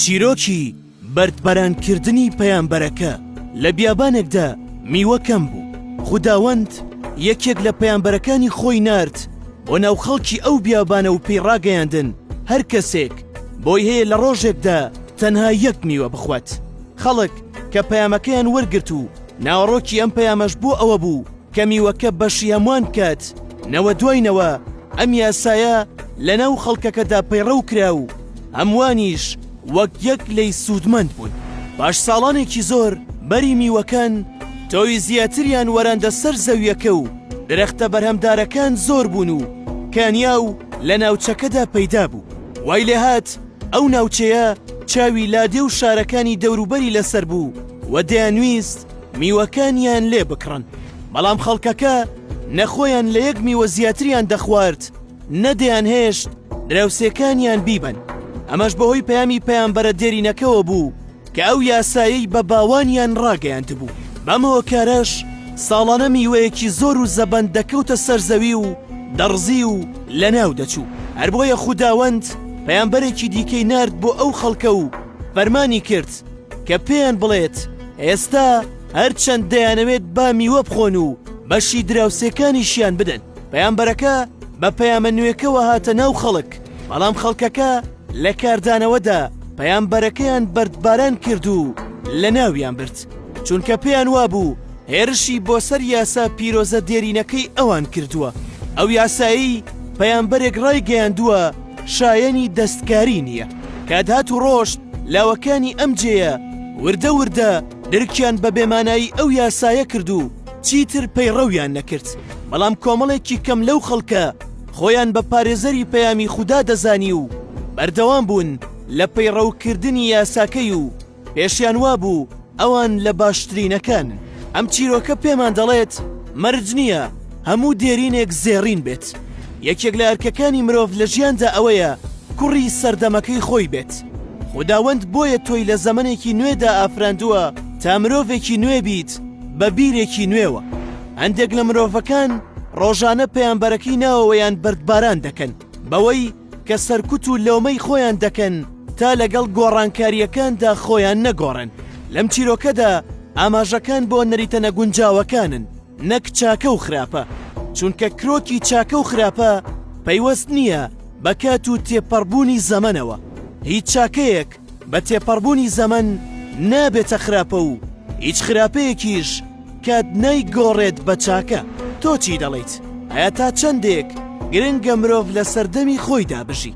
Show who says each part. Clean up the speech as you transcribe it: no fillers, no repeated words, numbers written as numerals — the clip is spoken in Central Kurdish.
Speaker 1: چیرۆکی بەردبارانکردنی پەیامبەرەکە لە بیابانێکدا میوە کەم بوو، خوداوەند یەکێک لە پەیامبەرەکانی خۆی نارد بۆ ناو خەڵکی ئەو بیابانە و پێی ڕاگەیاندن هەر کەسێک بۆی هەیە لە ڕۆژێکدا تەنها یەک میوە بخوات. خەڵک کە پەیامەکەیان وەرگرت و ناوەڕۆکی ئەم پەیامەش بۆ ئەوە بوو کە میوەکە بەشی هەمووان بکات، نەوە دوای نەوە ئەم یاسایە لەناو خەڵکەکەدا پەیڕەو کرا و هەمووانیش وەک یەک لێی سوودمەند بوون. پاش ساڵانێکی زۆر بەری میوەکان تۆوی زیاتریان وەراندە سەر زەوییەکە و درەختە بەرهەمدارەکان زۆر بوون و کانیاو لە ناوچەکەدا پەیدا بوو. وای لێهات ئەو ناوچەیە چاوی لادێ و شارەکانی دەوروبەری لەسەر بوو و دەیانویست میوەکانیان لێ بکڕن، بەڵام خەڵکەکە نە خۆیان لە یەک میوە زیاتریان دەخوارد، نە دەیانهێشت دراوسێکانیان بیبەن، ئەمەش بەهۆی پەیامی پەیامبەرە دێرینەکەوە بوو کە ئەو یاسایەی بە باوانیان ڕاگەیاندبوو. بەم هۆکارەش ساڵانە میوەیەکی زۆر و زەبەند دەکەوتە سەر زەوی و دەڕزی و لەناو دەچوو. هەر بۆیە خوداوەند پەیامبەرێکی دیکەی نارد بۆ ئەو خەڵکە و فەرمانی کرد کە پێیان بڵێت ئێستا هەرچەند دەیانەوێت با میوە بخۆن و بەشی دراوسێکانیشیان بدەن. پەیامبەرەکە بە پەیامە نوێکەوە هاتە ناو خەڵک، بەڵام خەڵکەکە لە کاردانەوەدا پەیامبەرەکەیان بەردباران کرد و لەناویان برد، چونکە پێیان وابوو هێرشی بۆ سەر یاسا پیرۆزە دێرینەکەی ئەوان کردووە، ئەو یاسایەی پەیامبەرێک ڕایگەیاندووە شایەنی دەستکاری نییە. کات هات و ڕۆشت، لاوەکانی ئەم جێیە وردە وردە درکیان بە بێمانایی ئەو یاسایە کرد و چیتر پەیڕەویان نەکرد، بەڵام کۆمەڵێکی کەم لەو خەڵکە خۆیان بە پارێزەری پەیامی خودا دەزانی و بەردەوام بوون لە پەیڕەوکردنی یاساکەی و پێشیان وابوو ئەوان لە باشترینەکانن. ئەم چیرۆکە پێمان دەڵێت مەرج نییە هەموو دێرینێک زێڕین بێت. یەکێک لە ئەرکەکانی مرۆڤ لە ژیاندا ئەوەیە کوڕی سەردەمەکەی خۆی بێت. خوداوەند بۆیە تۆی لە زەمەنێکی نوێدا ئافراندووە تا مرۆڤێکی نوێ بیت بە بیرێکی نوێوە. هەندێک لە مرۆڤەکان ڕۆژانە پەیامبەرەکەی ناوەوەیان بەردباران دەکەن بەوەی کە سەرکوت و لۆمەی خۆیان دەکەن تا لەگەڵ گۆڕانکارییەکاندا خۆیان نەگۆڕن. لەم چیرۆکەدا ئاماژەکان بۆ نەریتە نەگونجاوەکانن نەک چاکە و خراپە، چونکە کرۆکی چاکە و خراپە پەیوەست نییە بە کات و تێپەڕبوونی زەمەنەوە. هیچ چاکەیەک بە تێپەڕبوونی زەمەن نابێتە خراپە و هیچ خراپەیەکیش کات نایگۆڕێت بە چاکە. تۆ چی دەڵێیت؟ ئایا تا چەندێک گرنگە مرۆڤ لە سەردەمی خۆیدا بژی؟